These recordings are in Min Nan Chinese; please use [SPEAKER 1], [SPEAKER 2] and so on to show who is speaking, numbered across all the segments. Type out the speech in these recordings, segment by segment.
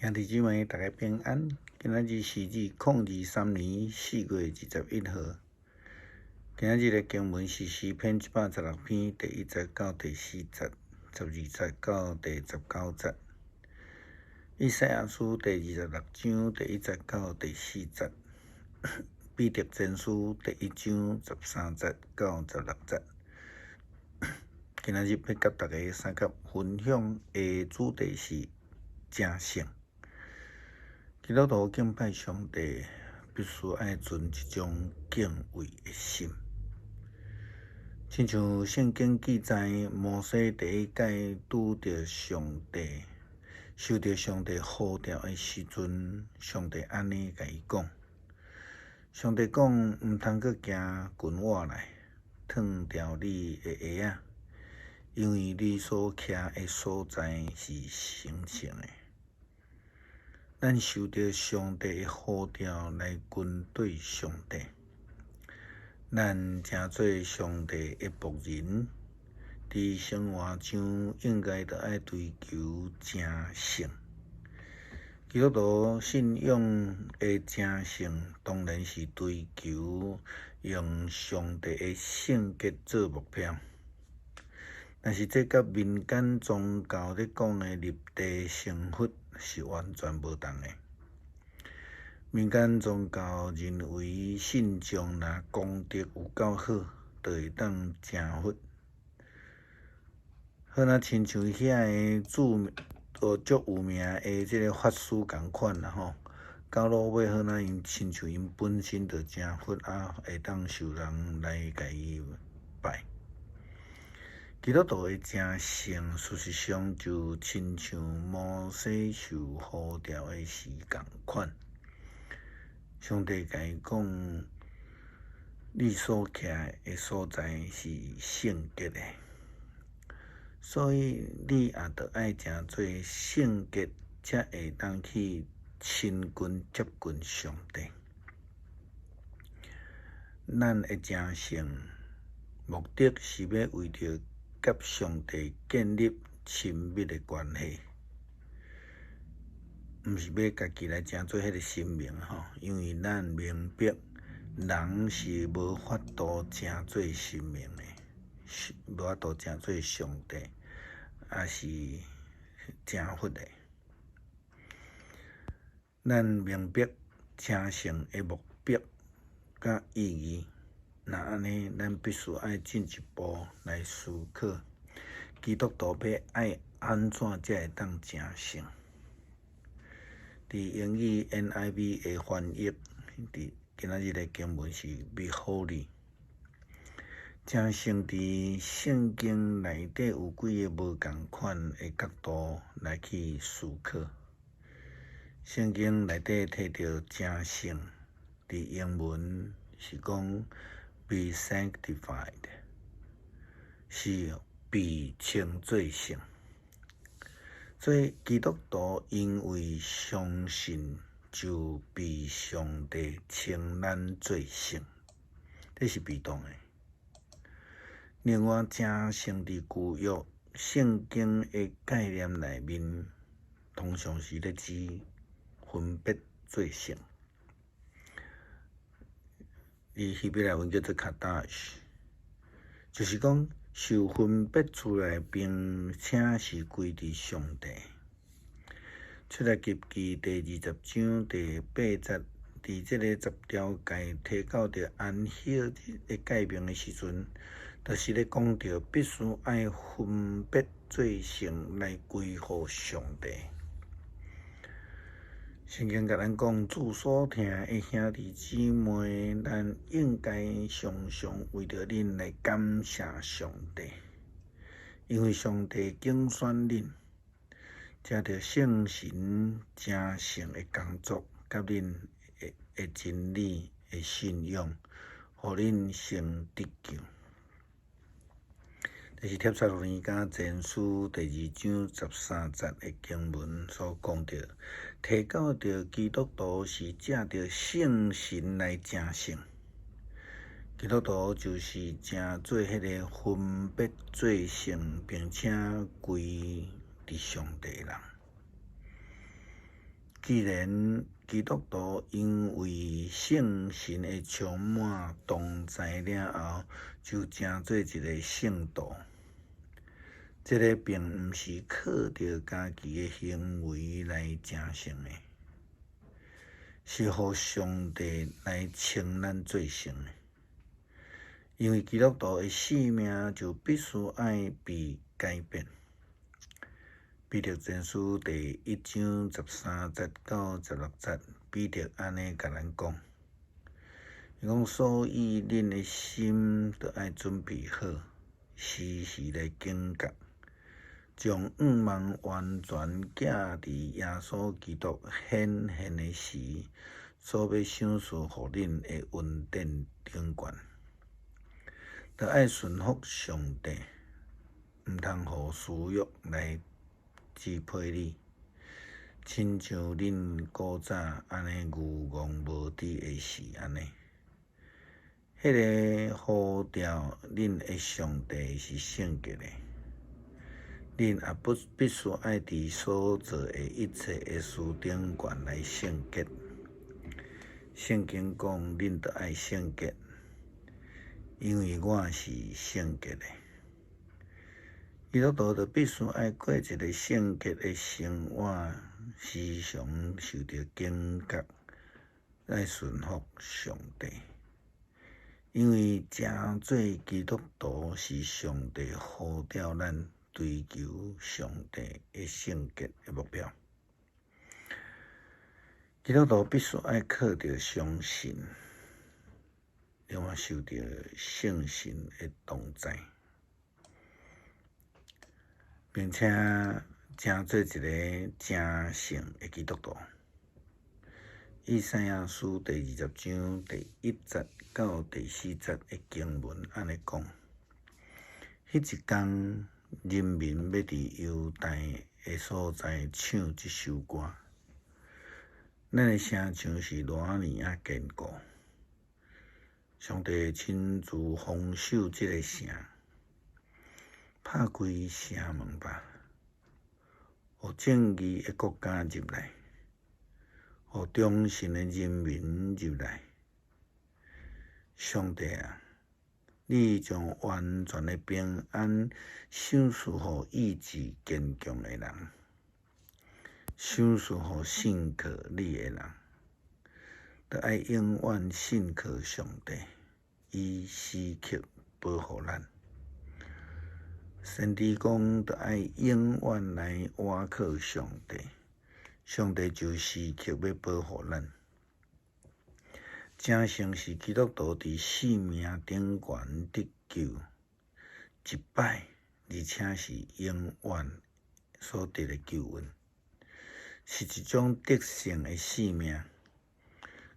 [SPEAKER 1] 兄弟姊妹，大家平安。今仔日是2023年4月21號。今仔日的經文是詩篇116篇第1節到第4節，12節到第19節。以賽亞書第26章第1節到第4節。彼得前書第1章13節到16節。今仔日欲佮大家相佮分享的主題是成聖。基督徒敬拜上帝，必須愛存一種敬畏的心。親像聖經記載，摩西第一擺拄著上帝，受著上帝呼召的時陣，上帝按呢共伊講：上帝講，毋通閣行裙綩來，脫掉你的鞋仔，因為你所徛的所在是神聖的。咱受著上帝的呼召來跟隨上帝，咱成做上帝的僕人，佇生活上應該著愛追求成聖。基督徒信仰的成聖，當然是追求用上帝的聖潔做目標。但是這佮民間宗教咧講的立地成佛是完全無仝的。民間宗教認為信眾若功德有夠好，就會當成佛。好若親像遐个著名、足有名的這个法師仝款啦吼，到落尾好若𪜶親像𪜶本身就成佛啊，會當受人來共伊拜。基督徒的成聖，事實上就親像摩西受呼召的時仝款。上帝共伊講：你所徛的所在是聖潔的，所以你也著愛成做聖潔，才會當去親近接近上帝。咱的成聖目的是欲為著佮上帝建立親密的關係，毋是欲家己來成做彼个神明吼，因為咱明白人是無法度成做神明的，無法度成做上帝，抑是成佛的。咱明白成聖的目標佮意義。若按呢，咱必須愛進一步來思考，基督徒欲愛按怎才會當成聖？佇英語 NIV 的翻譯，佇今仔日的經文是 Be holy。成聖佇聖經內底有幾个無仝款的角度來去思考。聖經內底提著成聖，佇英文是講 Be sanctified，是被稱做聖。所以基督徒因為相信，就被上帝稱咱做聖，這是被動的。另外，成聖佇舊約聖經的概念內面，通常是咧指分別做聖。伊希伯來文叫做 kadash，就是講受分別出來，並且是歸佇上帝。出埃及記第20章第8節，佇這個十條誡提到著安息日的誡命的時陣，就是咧講著必須愛分別做聖來歸予上帝。聖經共咱講，主所疼的兄弟姊妹，咱應該常常為著恁來感謝上帝，因為上帝揀選恁，藉著聖神成聖的工作，佮恁的真理的信仰，予恁先得救。這是帖撒羅尼迦前書第2章13節的經文所講著，提到著基督徒是藉著聖神來成聖。基督徒就是成做彼个分別做聖，並且歸佇上帝的人。既然基督徒因為聖神的充滿同在了後，就成做一个聖徒。這个並毋是靠著家己的行為來成聖的，是予上帝來稱咱做聖的。因為基督徒的性命就必須愛被改變。彼得前書第一章13節到16節，彼得按呢共咱講，伊講所以恁的心著愛準備好，時時來警覺，將向望完全寄佇耶穌基督顯現的時，所欲賞賜予恁的恩典頂懸。著愛順服上帝，毋通予私欲來支配你，親像恁古早按呢愚戇無知的時按呢。彼个呼召恁的上帝是聖潔的，恁也不必須愛佇所做的一切的事頂懸來聖潔。聖經講，恁著愛聖潔，因為我是聖潔的。基督徒就必須愛過一个聖潔的生活，時常受著警覺，來順服上帝。因為成做基督徒是上帝呼召咱追求上帝的聖潔的目標。基督徒必須愛靠著相信，另外受著聖神的同在，並且成做一个成聖的基督徒。以賽亞書第20章第1節到第4節的經文按呢講：彼一工，人民欲佇猶大的所在唱這首歌。咱的城牆是偌爾仔堅固，上帝親自防守這个城，拍開城門吧，予正義的國家入來，予忠信的人民入來。上帝啊，你將完全的平安賞賜予意志堅強的人，賞賜予信靠你的人，著愛永遠信靠上帝，伊時刻保護咱。先知講，著愛永遠來倚靠上帝，上帝就時刻欲保護咱。成聖是基督徒佇性命頂懸得救一擺，而且是永遠所得的救恩，是一種得勝的性命。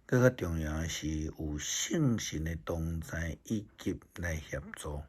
[SPEAKER 1] 閣較重要的是有聖神的同在以及來協助。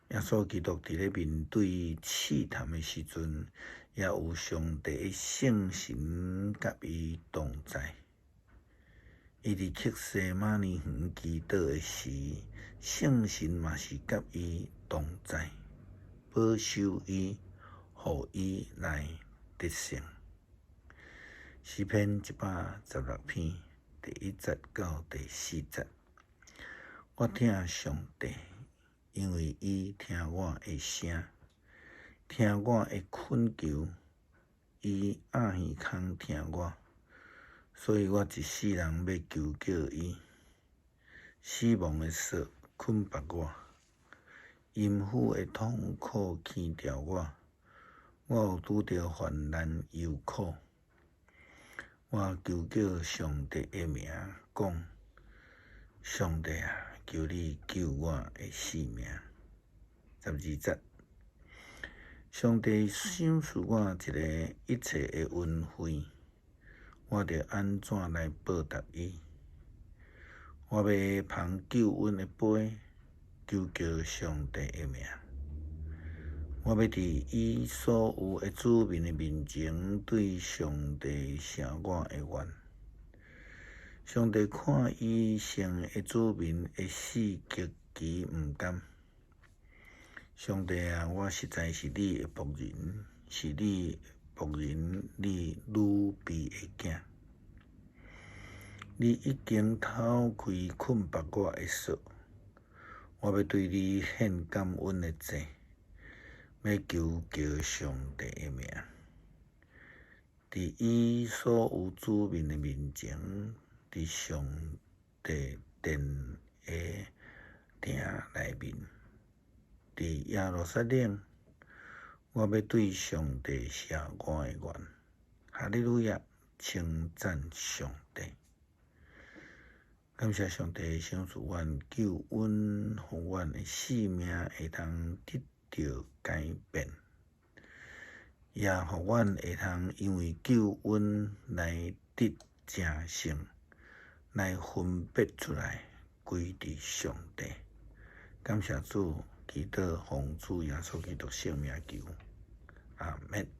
[SPEAKER 1] 耶穌基督佇咧面對試探的時陣，也有上帝的聖神佮伊同在。伊佇客西馬尼園祈禱的時，聖神嘛是佮伊同在，保守伊，予伊來得勝。詩篇116篇第1節到第4節，我疼上帝，因為伊聽我的聲，聽我的懇求，伊掩耳孔聽我，所以我一世人欲求告伊。死亡的索捆縛我，陰府的痛苦牽牢我，我有拄著患難憂苦。我求告上帝的名，講：上帝啊，求你救我的性命。12節，上帝賞賜我一个一切的恩惠，我著按怎來報答伊？我欲捧救恩的杯，求告上帝的名。我欲佇伊所有的子民的面前，對上帝謝我的願。上帝看伊聖的子民的死極其毋甘。上帝啊，我實在是你的僕人，是你僕僕人你女婢的囝。你已經透開捆縛我的索，我欲對你獻感恩的祭，欲求告上帝的名。佇伊所有子民的面前，佇上帝殿的庭內面，佇耶路撒冷，我欲對上帝寫我的願。哈利路亞，稱讚上帝！感謝上帝賞賜阮救恩，予阮的性命會當得著改變，也予阮會當因為救恩來得成聖，來分別出來歸佇上帝。感謝主，祈禱奉主耶穌基督聖名求，阿們。